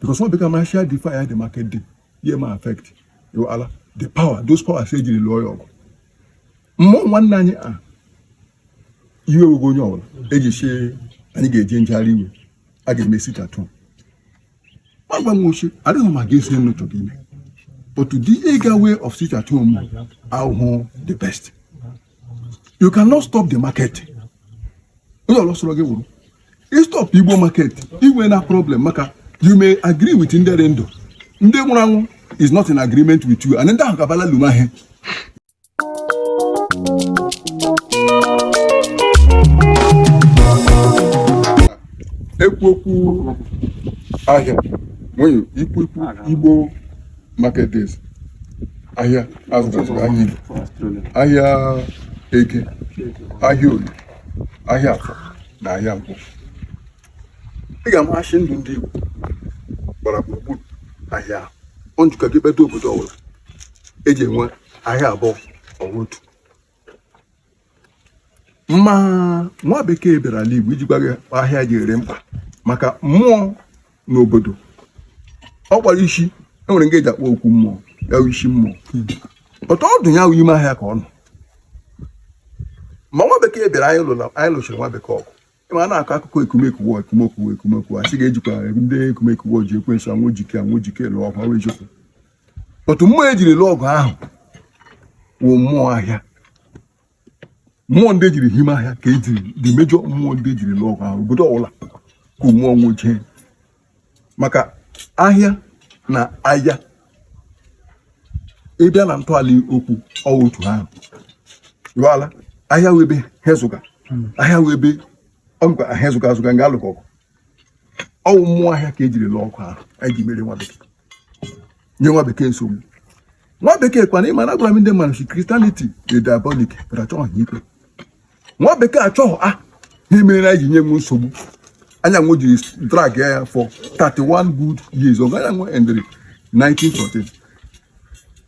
Because nwa bekee mara share defy the market day, ihe ma affect ala the power, those powers ejiri lụọ ya ọgụ. Mmụọ nwanne anyị a iwe wego onye ọbụla eji shie anyị ga-eje njegharị iwe a ga-eme sit at home. Agwa m ochie adịghị m aga esi enu chọrọ ime, but the legal way of sit at home ahụhụ the best. You cannot stop the market. Onye ọlọ sọrọ gị wụrụ stop Igbo market, inwe na problem, maka you may agree with ndị dị ndụ, ndị nwụrụ anwụ is not in agreement with you, and ndị ahụ gabala lumahe. Ekwu okwu ahịa nwunye ikwu ikwu Igbo market days, ahịa azụrụ ahịa Igbo, ahịa Eke, ahịa Orie, ahịa Afọ na ahịa Nkwọ. Ị ga-amasị ndụ ndị Igbo gbara gburugburu ahịa ahụ. Ọ njụka gị kpeta obodo ọbụla eji enwe ahịa abụọ ọwa otu. Ma nwa bekee bịara ala Igbo iji gwa gị ahịa ji ere mkpa maka mmụọ n'obodo. Ọ gbara isi enwere nke eji akpọ okwu mmụọ ya wụ isi mmụọ, ọtọ ọdụ ya wụ ime ahịa ka ọ nọ. Ma nwa bekee bịara, anyị lụrụ, anyị lụchiri nwa bekee ọgụ. Ma a na-akọ akụkọ ekumeku wọ, ekumeku wọ, ekumeku asị ga-ejikwa ndị ekumeku wọ ji ekwensu anwụ jike anwụ jike lụọ ọgụ. Ọwụ eziokwu, otu mmụọ ejiri lụọ ọgụ ahụ wụ mmụọ ahịa, mmụọ ndị ejiri hime ahịa ka ejiri the major mmụọ ndị ejiri lụọ ọgụ ahụ. Obodo ọbụla ka mmụọ nwụchie maka ahịa na ahịa ịbịa na ntọala okwu ọwụ otu ahụ yọala ahịa wụ ebe hezụga ahịa wụ ebe ọmkwa ahịa zụga azụga nga alụgọ ọgụ. Ọwụ mmụọ ahịa ka ejiri lụọ ọgụ ahụ anyị ji mere nwa bekee, nye nwa bekee nsogbu. Nwa bekee kwana ịma na agwara m ndị mmadụ si Christianity dị diabolic, but achọghị ikpe nwa bekee achọghị a ihe mere na anyị ji nye m nsogbu. Anyanwụ jiri drag ya for 31 good years. Ọgụ anyanwụ endere 1914.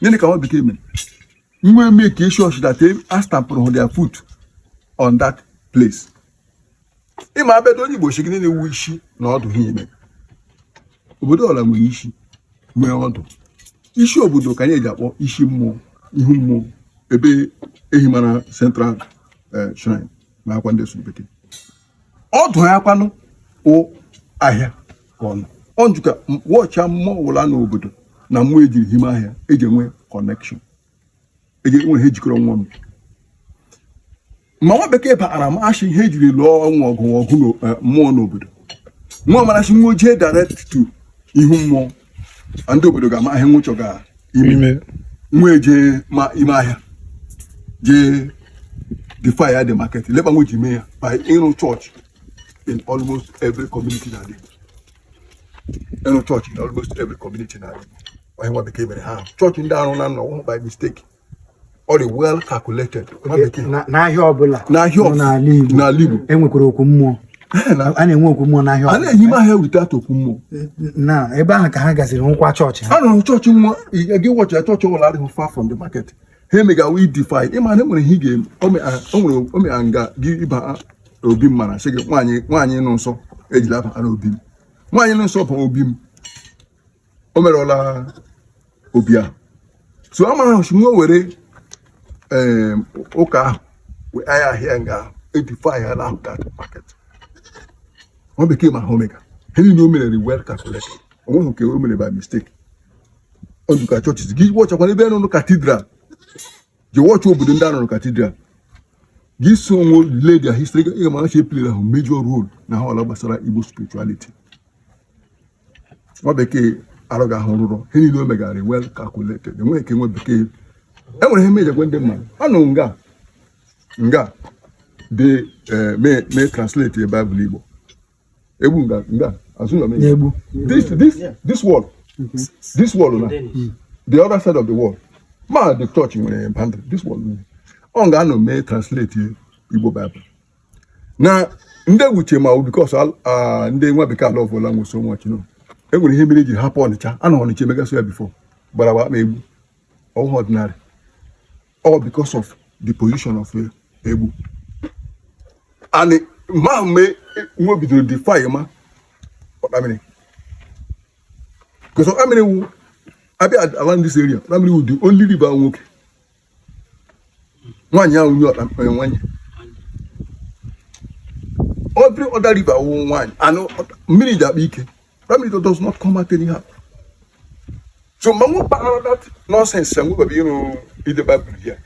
Gịnị ka nwa bekee mere? Nwe make sure that a stampụrụ their foot on that place. Ịma abịado onye Igbo si gịnị na-ewu isi na ọdụ ha ime obodo ọla nwere isi nwee ọdụ. Isi obodo ka anyị eji akpọ isi mmụọ, ihu mmụọ, ebe ehi mara central shrine ma akwa ndị sụrụ bekee. Ọdụ ya kwanụ wụ ahịa ka ọ nọ. Ọ njụka wọcha mmụọ ọbụla n'obodo na mmụọ ejiri hime ahịa eji enwe connection, eji enwe ihe jikọrọ nwa m. Ma nwa bekee bara maasị ihe ejiri lụọ ọnwụ ọgụ ọgụ mmụọ n'obodo. Nwa marachi nwa ojee direct to ihu mmụọ, ndị obodo ga-ama ihe nwụchọ ga ime. Nwa eje ma ime ahịa jee defy the market lekpa nwe ji mee ya by ịrụ chọọchị in almost every community n'ala Igbo. Ịrụ chọọchị in almost every community n'ala Igbo, onye nwa bekee mere ha chọọchị ndị arụ na nọ by mistake, ọ dị well calculated. N'ahịa ọbụla n'ahịa n'ala Igbo enwekwara okwu mmụọ, a na-enwe okwu mmụọ n'ahịa. A na-ehime ahịa without okwu mmụọ. Na ebe ahụ ka ha gaziri nkwa chọọchị ha. A rụrụ chọọchị nwa gị wọchị ya chọọchị ụlọ adịghị far from the market. Ha emega we defy. Ịma na enwere ihe ị ga-eme ome nga gị ịba obi m mara sị gị nwaanyị nwaanyị nụ nsọ ejila aba na obi m, nwaanyị nụ nsọ bụ obi m o merụọla obi ahụ. So a mara ahụ nwa were ụka ahụ wee ahịa ahịa nga ahụ edefy ya ahụ that market. Nwa bekee ma ha omega ihe niile o mere well calculated, o nweghị nke o mere by mistake. Ọ dụka chọọchị gị wọchakwana ebe nụrụ cathedral ji wọchị obodo ndị a nụrụ cathedral gị so onwe lay their history. Ị ga-amara chi play ahụ major role na ha ọla gbasara Igbo spirituality. Nwa bekee arụghị ahụ rụrọ ihe niile o megara well calculated. Enweghị nke nwa bekee enwere ihe mejagwe ndị mmadụ anụ nga nga dị mee translate Bible Igbo egbu nga nga azụ nọ egbu this wall, this wall na the other side of the wall, ma the church nwere boundary this wall ọ ga-anọ mee translate Igbo Bible na ndị ewuche ma because ndị nwa bekee ala ọbụla nwe so much no enwere ihe mere eji hapụ Ọnịcha a na Ọnịcha emegasị ya before gbara agba ma egbu ọwụghị ordinary, all because of the position of egbu and ma mee nwe bidoro defy ma ọkpamiri Because Ọkpamiri wu abịa around this area, Ọkpamiri wu the only river nwoke. Nwaanyị ahụ nye ọkpa nwaanyị. Every other river wụ nwaanyị and mmiri ji akpa ike. Ọkpamiri does not come out anyhow. So manwụ kpara that nonsense enwebeghị ịrụ ide Baịbụl ya.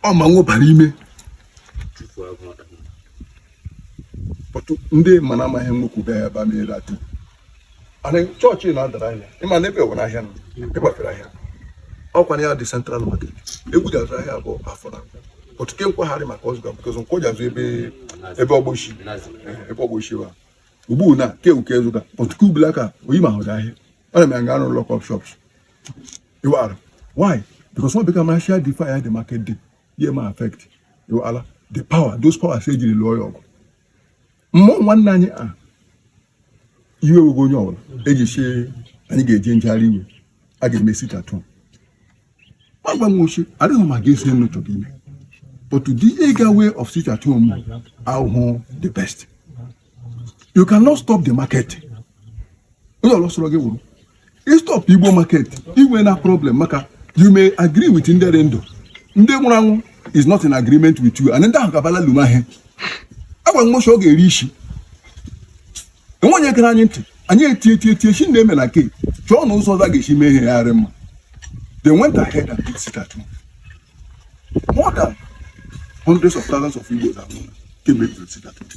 Ọ manwụ bara ime. But ndị mana amaghị nwokwu bịa ebe a mere atụ. And chọọchị na-adara ahịa. Ịma na ebe nwere ahịa nọ, ịgbafere ahịa. Ọkwa na ya dị central market. Egwu ji azụ ahịa abụọ afọ na but ke nkwagharị maka ọzụga because nkwọ ji azụ ebe ebe ọgbochi ebe ọgbochi wa ugbu na ke uke zụga, but ke ubula ka oyi ma hụrụ ahịa ọ na-eme nga arụ lock up shops. Iwara why? Because one become share defy the market day ihe ma affect iwara the power, those powers ejiri lụọ ya ọgụ. Mmụọ nwanne anyị a iwe wego onye ọbụla eji sie anyị ga-eje njegharị iwe a ga-eme sit at home. Agwa m ochie adịghị m aga esi enu chọrọ ime, but the legal way of sit at home ahụhụ the best. You cannot stop the market. Onye ọlọ sọrọ gị wụrụ stop Igbo market, inwe na problem, maka you may agree with ndị dị ndụ, ndị nwụrụ anwụ is not in agreement with you, and ndị ahụ gabala lumahịa. Agwa m ọ ga-eri isi enwe onye gere anyị ntị. Anyị etie tie tie chi na-eme na nke chọọ na ụzọ ọzọ a ga-esi mee ihe ya arị mma. They went ahead and did sit at home. More than hundreds of thousands of Igbos anwụrụ kemgbe ebidoro sit at home.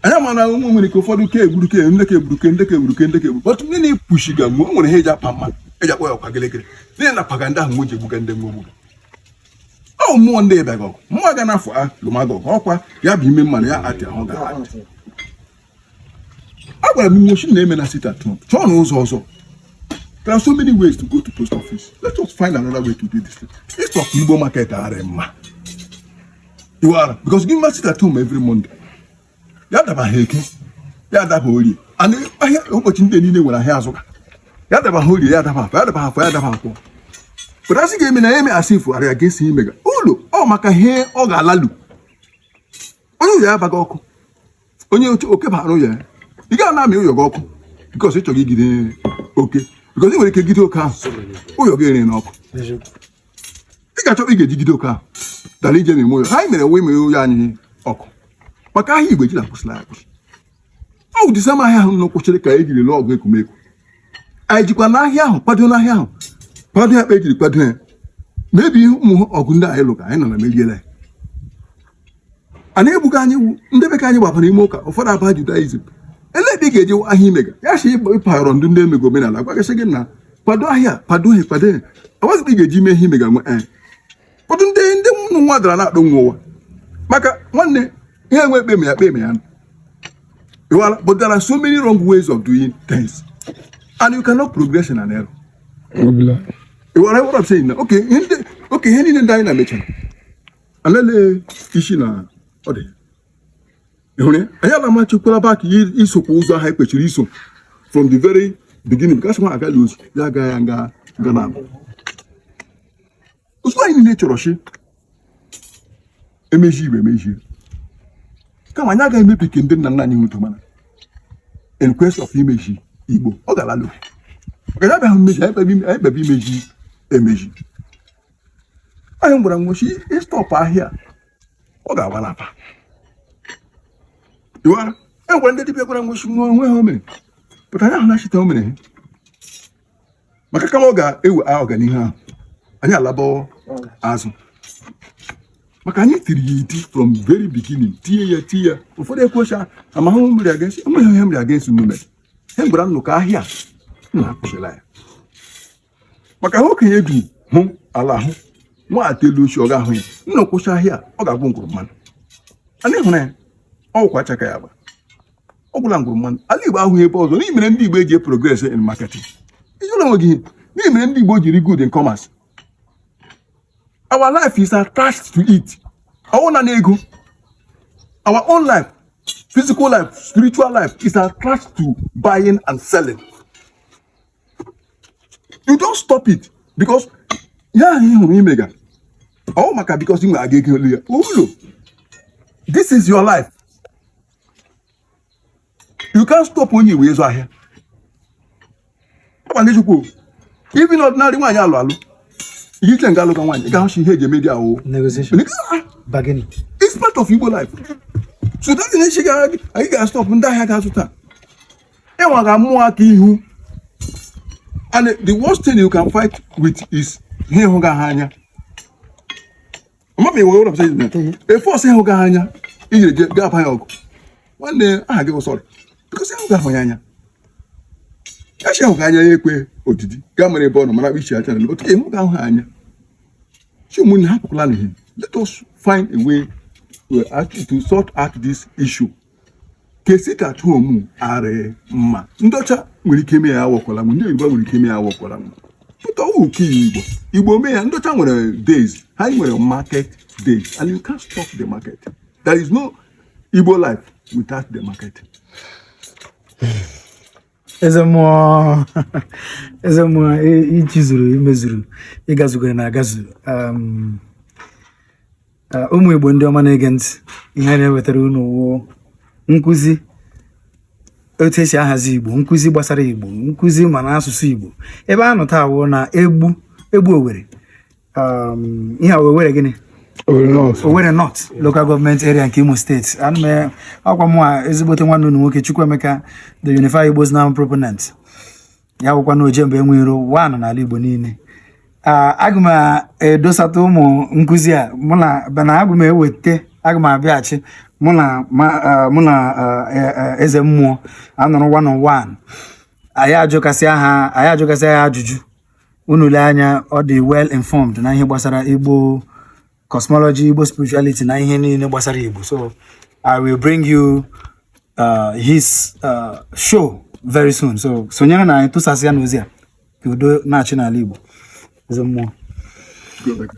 Anyị ama na ụmụ nwere ike ụfọdụ ke egburu ke ndị ka egburu ke ndị ka egburu ke ndị ka egburu, but ndị na-epushiga nwe o nwere ihe eji apa mmadụ eji akpọ ya ọkwa gịrịgịrị n'ihi na paganda ahụ nwe ji egbuga ndị nwe ogbuga. Ọ mmụọ ndị ịbịaga ọgụ, mmụọ ga n'afọ a lụmaga ọgụ ọkwa ya bụ ime mmanụ ya atị ahụ ga atị. A gwara m nwochi na-eme na sit at home, chọọ na ụzọ ọzọ. There are so many ways to go to post office. Let us find another way to do this thing. Stop Igbo market arị mma. You are because give sit at home every Monday ya daba ha Eke, ya daba Orie, and ahịa ụbọchị ndị niile nwere ahịa azụka, ya daba ha Orie, ya daba Afọ, ya daba Afọ, ya daba Nkwọ. But asị ga-eme na ya eme asị ifu arị against imega ụlọ ọ maka ihe ọ ga-alalu onye ụyọ ya abaghị ọkụ, onye oke bara ụyọ ya. Ị gaghị na-amị ụyọ gị ọkụ because ị chọrọ igide oke, because ị nwere ike gide oke ahụ, ụyọ gị ere n'ọkụ. Ị ga-achọ ị ga-ejigide oke ahụ dara ije na ime ụyọ. Anyị mere wee mee ụyọ anyị ọkụ maka ahịa Igbo ejila akwụsịla ya akwụsị. Ọ bụ disama ahịa ahụ nọ kwụsịrị ka e jiri lụọ ọgụ ekumekwu. Anyị jikwa n'ahịa ahụ kwado n'ahịa ahụ kwado ya kpa ejiri kwado ya mebi ụmụ ọgụ ndị anyị lụga anyị nọ na meriela ya. A na-egbuga anyị wu ndị be ka anyị gbabara ime ụka, ụfọdụ aba Judaism. Ele ebe ị ga-eje ahịa imega ya shi ịpayọrọ ndụ ndị emego omenala gwagasị gị na kwado ahịa, kwado ha, kwado ha awazi ị ga-eji ime ihe imega nwe. Ee, ụfọdụ ndị ụmụ nwa dara na-akpọ nwa ụwa maka nwanne ihe enwe ekpe ma ya kpe ma ya ịwala. But there are so many wrong ways of doing things and you cannot progress in an error. Ịwara what I'm saying na okay, ihe ndị okay, ihe niile ndị anyị na-emechara alele isi na ọ dị ị hụrụ ya. Anyị ala machikwala back isokwa ụzọ ahụ ekwesịrị iso from the very beginning, because nwa agaghị ozu ya agaghị ya nga nga na abụ ụzọ anyị niile chọrọ shi emeji igbe emejie, kama anyị agaghị emebi ke ndị nna nna anyị nwụtụ. Mana in quest of imeji Igbo ọ ga-alalụ maka ya abịaghị mmeji anyị kpebe anyị kpebe imeji emeji. Anyị gwara nwochi ị stop ahịa ọ ga-agba n'afa. Ịwara e gwara ndị dibịa gwara nwochi nwa onwe ha o mere pụta anyị ahụ na chita o mere ha maka kama ọ ga-ewe ọganihu ahụ anyị alaba azụ maka anyị tiri ya iti from very beginning, tie ya tie ya. Ụfọdụ ekwocha amahụ mmiri against enweghị ihe mmiri against unu mere he gwara nnukwu ahịa nna akwụsịla ya maka ha okenye du hụ ala hụ nwa atelu ochi ọ ga-ahụ ya nna kwụsị ahịa ọ ga-agwụ ngwụrụ mmanụ. Anyị hụrụ ya ọ gwụkwa achaka ya agba ọ gwụla ngwụrụ mmanụ. Ala Igbo ahụghị ebe ọzọ n'ihi mere ndị Igbo eji progress in marketing. Ijụla onwe gị ihe n'ihi mere ndị Igbo jiri good in commerce. Our life is attached to it. Ọwụ na ego, our own life, physical life, spiritual life is attached to buying and selling. You don't stop it because ihe ahụ ị hụrụ imega ọ maka because ị nwere aga ego elu ya ụlọ. This is your life. You can't stop onye Igbo ịzụ ahịa. Ọkwa nke Chukwu. Even ordinary nwaanyị alụ alụ, ihe iche nga alụ ka nwaanyị, ị ga-ahụchi ihe eji eme di ahụ. Negotiation, bargaining. It's part of Igbo life. So that is echi anyị ga-stop ndị ahịa ga-azụta. Ịnwa ga-amụ aka ihu. And the worst thing you can fight with is ihe ịhụ ga ha anya. Mama, iwe ụlọ a force ịhụ ga ha anya ijiri je gaa ya ọgụ. Nwanne, aha gị bụ sorry. Because ịhụ ga ahụ ya anya. Ya shi ahụ ga anya ya ekwe odidi gaa mere ebe ọ nọ mara ichi acha na otu ịhụ ga ahụ ha anya. Chi ụmụnne, hapụkwala n'ihe. Let us find a way to sort out this issue. Ka sit at home arị mma. Ndị ọcha nwere ike ime ya awọkwala m, ndị Yoruba nwere ike ime ya awọkwala m. Pụta ọwụ ke Igbo. Igbo mee ya, ndị ọcha nwere days, ha nwere market days, and you can't stop the market. There is no Igbo life without the market. Eze mmụọ, eze mmụọ, ichizuru imezuru, ịgazugoro na agazu. Ụmụ Igbo ndị ọma na-ege ntị, ihe a na-ewetara unu wụ nkụzi otu esi ahazi Igbo, nkụzi gbasara Igbo, nkụzi ma na asụsụ Igbo. Ebe a nọ taa wụ na Egbu Egbu Owere. Ihe a wụ Owere gịnị? Owerri North Local Government Area nke Imo Steeti. Ana m akwa mụ a ezigbote nwanne unu nwoke Chukwuemeka, the Unified Igbos Now proponent, ya bụkwa na Ojemba enwe iro one n'ala Igbo niile. Aga m edosata ụmụ nkụzi a mụ na na aga m eweta, aga m abịaghachi mụ na eze mmụọ anọrọ one on one. Anyị ajụkasị ha ajụjụ. Unu lee anya, ọ dị well informed na ihe gbasara Igbo cosmology, Igbo spirituality na ihe niile gbasara Igbo. So I will bring you his show very soon. So sonyere na anyị, tụsasị ya n'ozi a ka udo na-achị n'ala Igbo. Eze mmụọ. Go back.